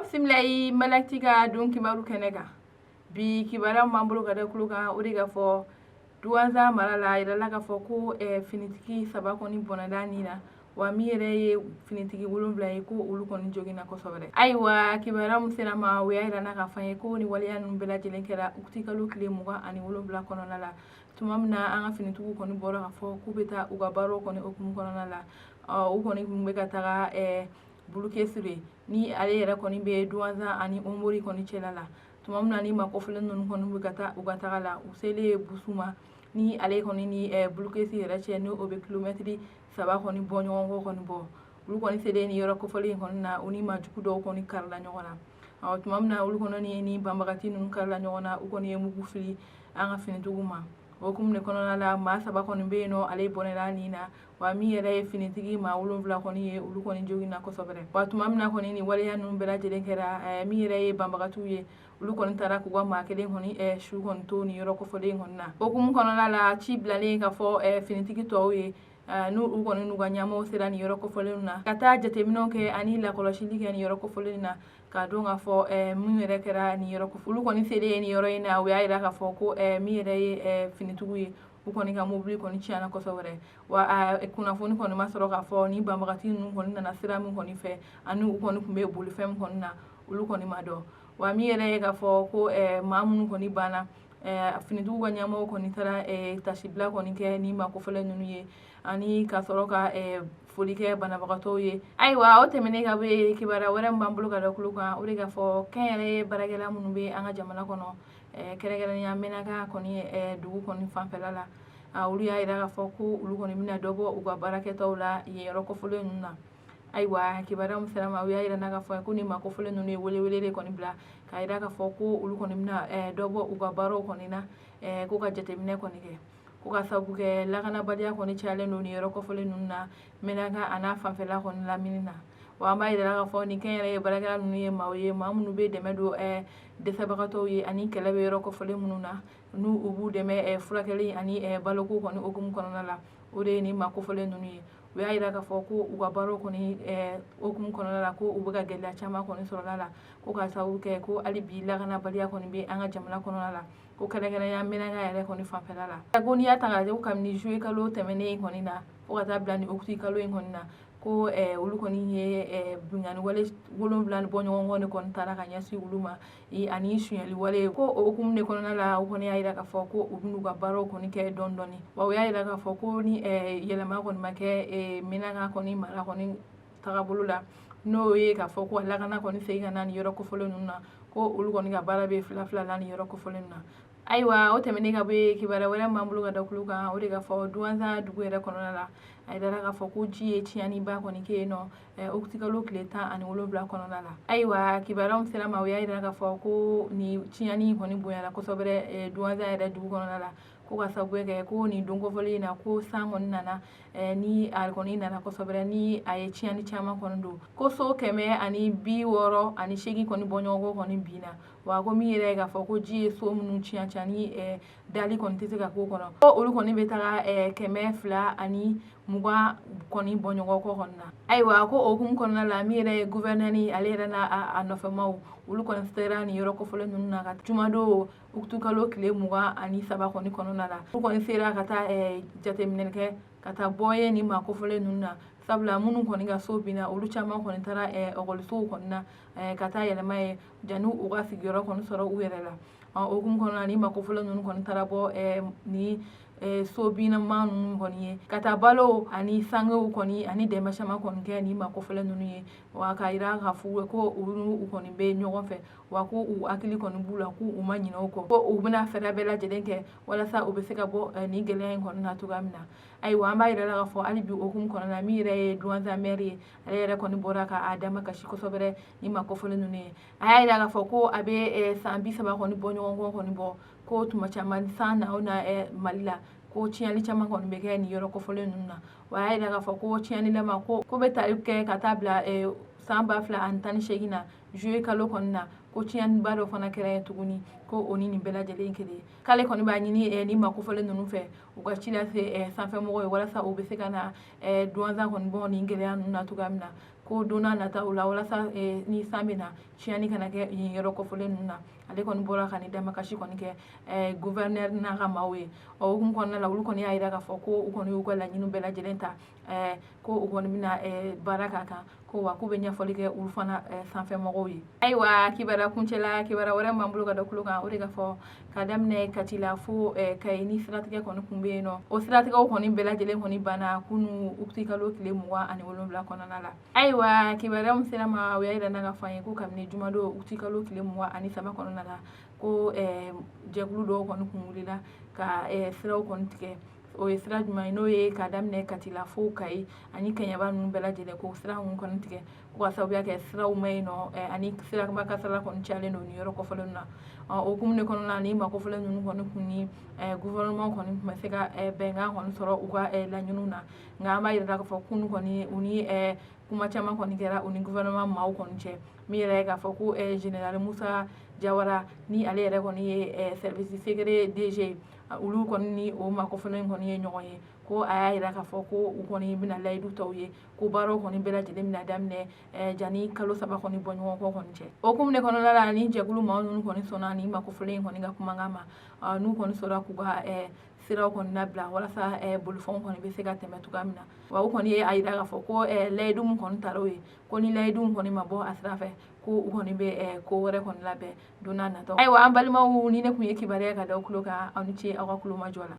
Bisimila i Malactu ka don kibaru kɛnɛ kan. Bi kibaruya min b'an bolo ka da tulo kan, o de ka fɔ Duwanza mara la, a yirala k'a fɔ ko finitigi saba kɔni bɔnɛna ni na, wa min yɛrɛ ye finitigi 7 ye, ko olu kɔni joginna kosɛbɛ. Ayiwa, kibaruya min sera ma, o y'a yira na k'a fɔ an ye ko ni waleya ninnu bɛɛ lajɛlen kɛra utikalo tile 27 kɔnɔna la, tuma min na an ka finitigiw kɔni bɔra k'a fɔ k'u bɛ taa u ka baaraw kɔni hukumu kɔnɔna la. U kɔni tun bɛ ka taga Bulukesire, ni ale yɛrɛ kɔni bɛ Duwanza ani Honbori kɔni cɛla la. Tuma min na ni maa kofɔlen ninnu kɔni bɛ ka taa u ka taga la, u selen Busu ma, ni ale kɔni ni Bulukesi yɛrɛ cɛ, ni o bɛ kilomɛtiri 3 kɔni bɔ ɲɔgɔn kɔ kɔni bɔ, olu kɔni selen ni yɔrɔ kofɔlen in kɔni na, u ni maa jugu dɔw kɔni karila ɲɔgɔn na. Tuma min na olu kɔni ni banbagati ninnu karila ɲɔgɔn na, u kɔni ye mugu fili an ka finitigiw ma. O hukumu de kɔnɔna la, maa saba kɔni bɛ yen nɔ, ale bɔnɛla nin na, wa min yɛrɛ ye finitigi maa 7 kɔni ye, olu kɔni joginna kosɛbɛ. Wa tuma min na kɔni ni waleya ninnu bɛɛ lajɛlen kɛra, min yɛrɛ ye banbagatiw ye, olu kɔni taara k'u ka maa kelen kɔni su kɔni to nin yɔrɔ kofɔlen kɔni na. Hukumu kɔnɔna la, ci bilalen ka fɔ finitigi tɔw ye, n'u u kɔni n'u ka ɲɛmɔgɔw sera nin yɔrɔ kofɔlen na, ka taa jateminɛw kɛ ani lakɔlɔsili kɛ nin yɔrɔ kofɔlen na, k'a dɔn k'a fɔ min yɛrɛ kɛra nin yɔrɔ. Olu kɔni selen nin yɔrɔ in na, u y'a yira k'a fɔ ko min yɛrɛ ye finitigiw ye, u kɔni ka mobili kɔni tiɲɛna kosɛbɛ. Wa kunnafoni kɔni ma sɔrɔ k'a fɔ ni banbagati ninnu kɔni nana sira min kɔni fɛ, ani u kɔni tun bɛ bolifɛn min kɔni na, olu kɔni ma dɔn. Wa min yɛrɛ ye k'a fɔ ko maa minnu kɔni banna, finitigiw ka ɲɛmɔgɔw kɔni taara tasibila kɔni kɛ ni maa kofɔlen ninnu ye, ani ka sɔrɔ ka foli kɛ banabagatɔw ye. Ayiwa, o tɛmɛnen ka bɔ yen, kibaruya wɛrɛ min b'an bolo ka da tulo kan, o de k'a fɔ kɛnyɛrɛye baarakɛla minnu bɛ an ka jamana kɔnɔ, kɛrɛnkɛrɛnnenya Menaka kɔni dugu kɔni fanfɛla la, olu y'a yira k'a fɔ ko olu kɔni bɛna dɔ bɔ u ka baarakɛtaw la yen yɔrɔ kofɔlen ninnu na. Ayiwa, kibaruya min sera ma, u y'a yira k'a fɔ ko ni maa kofɔlen ninnu ye welewele de kɔni bila k'a yira k'a fɔ ko olu kɔni bɛna dɔ bɔ u ka baaraw kɔni na, ko ka jateminɛ kɔni kɛ, ko ka sababu kɛ lakanabaliya kɔni cayalen don nin yɔrɔ kofɔlen ninnu na, Menaka a n'a fanfɛla kɔni lamini na. Wa an b'a yira k'a fɔ nin kɛnyɛrɛye baarakɛla ninnu ye maaw ye, maa minnu bɛ dɛmɛ don dɛsɛbagatɔw ye ani kɛlɛ bɛ yɔrɔ kofɔlen minnu na, n'u u b'u dɛmɛ furakɛli ani baloko kɔni hukumu kɔnɔna la. O de ye nin maa kofɔlen ninnu ye. U y'a yira k'a fɔ ko u ka baaraw kɔni hukumu kɔnɔna la, ko u bɛ ka gɛlɛya caman kɔni sɔrɔ la, ko ka sababu kɛ ko hali bi lakanabaliya kɔni bɛ an ka jamana kɔnɔna la, ko kɛrɛnkɛrɛnya Menaka yɛrɛ kɔni fanfɛla la. Ko n'i y'a ta k'a lajɛ, ko kabini juillet kalo tɛmɛnen in kɔni na fo ka taa bila ni août kalo in kɔni na, ko olu kɔni ye binkanni wale 7 bɔ ɲɔgɔn kɔ de kɔni taara ka ɲɛsin olu ma, ani sonyali wale. Ko o hukumu de kɔnɔna la, u kɔni y'a yira k'a fɔ ko u bɛn'u ka baaraw kɔni kɛ dɔɔni dɔɔni. Wa u y'a yira k'a fɔ ko ni yɛlɛma kɔni ma kɛ Menaka kɔni mara kɔni tagabolo la, n'o ye k'a fɔ ko lakana kɔni segin ka na nin yɔrɔ kofɔlen ninnu na, ko olu kɔni ka baara bɛ fila fila la nin yɔrɔ kofɔlen ninnu na. Ayiwa, o tɛmɛnen ka bɔ yen, kibaruya wɛrɛ b'an bolo ka da tulo kan, o de k'a fɔ Duwanza dugu yɛrɛ kɔnɔna la, a yirala k'a fɔ ko ji ye tiɲɛniba kɔni kɛ yen nɔ utikalo tile 17 kɔnɔna la. Ayiwa, kibaruya min sera ma, o y'a yira k'a fɔ ko nin tiɲɛni kɔni bonyana kosɛbɛ Duwanza yɛrɛ dugu kɔnɔna la, ko ka sababu kɛ ko nin don kofɔlen in na, ko san kɔni nana, ni a kɔni nana kosɛbɛ, ni a ye tiɲɛni caman kɔni don, ko so 168 kɔni bɔ ɲɔgɔn kɔ kɔni binna. Wa ko min yɛrɛ ye k'a fɔ ko ji ye so minnu tiɲɛ tiɲɛ, ni dali kɔni tɛ se ka k'o kɔnɔ, ko olu kɔni bɛ taga 220 kɔni bɔ ɲɔgɔn kɔ kɔni na. Ayiwa, ko o hukumu kɔnɔna la, min yɛrɛ ye gouverneur, ale yɛrɛ n'a a nɔfɛmaw, olu kɔni sera nin yɔrɔ kofɔlen ninnu na ka jumadon utikalo tile 23 kɔni kɔnɔna la. Olu kɔni sera ka taa jateminɛ kɛ, ka taa bɔ ye nin maa kofɔlen ninnu na, sabula minnu kɔni ka so binna, olu caman kɔni taara ekɔlisow kɔni na ka taa yɛlɛma ye janni u ka sigiyɔrɔ kɔni sɔrɔ u yɛrɛ la. O hukumu kɔnɔna na, ni maa kofɔlen ninnu kɔni taara bɔ ni so binnama ninnu kɔni ye, ka taa balo ani sangew kɔni ani dɛmɛ caman kɔni kɛ nin maa kofɔlen ninnu ye. Wa k'a yira k'a fɔ ko olu u kɔni bɛ ɲɔgɔn fɛ, wa ko u hakili kɔni b'u la, k'u u ma ɲinɛ u kɔ, ko u bɛna fɛɛrɛ bɛɛ lajɛlen kɛ walasa u bɛ se ka bɔ nin gɛlɛya in kɔni na cogoya min na. Ayiwa, an b'a yira la k'a fɔ hali bi hukumu kɔnɔna na, min yɛrɛ ye Duwanza maire ye, ale yɛrɛ kɔni bɔra k'a dama kasi kosɛbɛ ni maa kofɔlen ninnu ye. A y'a yira k'a fɔ ko a bɛ san 30 kɔni bɔ ɲɔgɔn kɔ kɔni bɔ, ko tuma caman san na o na Mali la, ko tiɲɛni caman kɔni bɛ kɛ nin yɔrɔ kofɔlen ninnu na. Wa a y'a yira k'a fɔ ko tiɲɛni lama ko bɛ tali kɛ ka taa bila san 2018 na juillet kalo kɔni na, ko tiɲɛniba dɔ fana kɛra yen tuguni. ko o ni nin bɛɛ lajɛlen kelen. K'ale kɔni b'a ɲini ni maa kofɔlen ninnu fɛ, u ka ci lase sanfɛmɔgɔw ye walasa u bɛ se ka na Douentza kɔni bɔ nin gɛlɛya ninnu na cogoya min na, ko don n'a nataw la, walasa ni san bɛ na, tiɲɛni kana kɛ yen yɔrɔ kofɔlen ninnu na. Ale kɔni bɔra ka nin damakasi kɔni kɛ gouverneur n'a ka maaw ye. Ɔ hukumu kɔnɔna la, olu kɔni y'a jira k'a fɔ ko u kɔni y'u ka laɲiniw bɛɛ lajɛlen ta, ko u kɔni bɛna baara k'a kan, ko wa k'u bɛ ɲɛfɔli kɛ olu fana sanfɛmɔgɔw ye. Ayiwa, kibaruya kuncɛla, kibaruya wɛrɛ b'an bolo ka da tulo kan, o de ka fɔ ka daminɛ Kati la fo Kayi, ni siratigɛ kɔni kun bɛ yen nɔ, o siratigɛw kɔni bɛɛ lajɛlen kɔni banna kunu utikalo tile 27 kɔnɔna la. Ayiwa, kibaruya min sera ma, o y'a yira n'a ka fɔ an ye ko kabini jumadon utikalo tile 23 kɔnɔna la, ko jɛkulu dɔw kɔni kun wulila ka siraw kɔni tigɛ. O ye sira jumɛn ye? N'o ye ka daminɛ Kati la fo Kayi ani Kɛɲɛba ninnu bɛɛ lajɛlen, ko sira ninnu kɔni tigɛ ko ka sababuya kɛ siraw ma yen nɔ ani siraba kasara kɔni cayalen don nin yɔrɔ kɔfɔlen na. O hukumu de kɔnɔna na, ni maa kofɔlen ninnu kɔni kun ni gouvernement kɔni tun bɛ se ka bɛnkan kɔni sɔrɔ u ka laɲiniw na. Nka an b'a yira k'a fɔ kunu kɔni, u ni kuma caman kɔni kɛra u ni gouvernement maaw kɔni cɛ. Min yɛrɛ ye k'a fɔ ko général Musa Jawara, ni ale yɛrɛ kɔni ye service secret DG ye, olu kɔni ni o maa kofɔlen kɔni ye ɲɔgɔn ye, ko a y'a yira k'a fɔ ko u kɔni bɛna layidu tɔw ye, ko baaraw kɔni bɛɛ lajɛlen bɛna daminɛ jani kalo 3 kɔni bɔ ɲɔgɔn kɔ kɔni cɛ. O hukumu de kɔnɔna la, ni jɛkulu maaw ninnu kɔni sɔnna ni maa kofɔlen kɔni ka kumakan ma, n'u kɔni sɔrɔ k'u ka siraw kɔni labila walasa bolifɛnw kɔni bɛ se ka tɛmɛ cogoya min na. Wa u kɔni ye a yira k'a fɔ ko layidu min kɔni taara o ye, ko ni layidu kɔni ma bɔ a sira fɛ, ko u kɔni bɛ ko wɛrɛ kɔni labɛn don n'a nataw. Ayiwa, an balimaw, ni ne tun ye kibaruya ka da tulo kan, aw ni ce aw ka kulomajɔ la.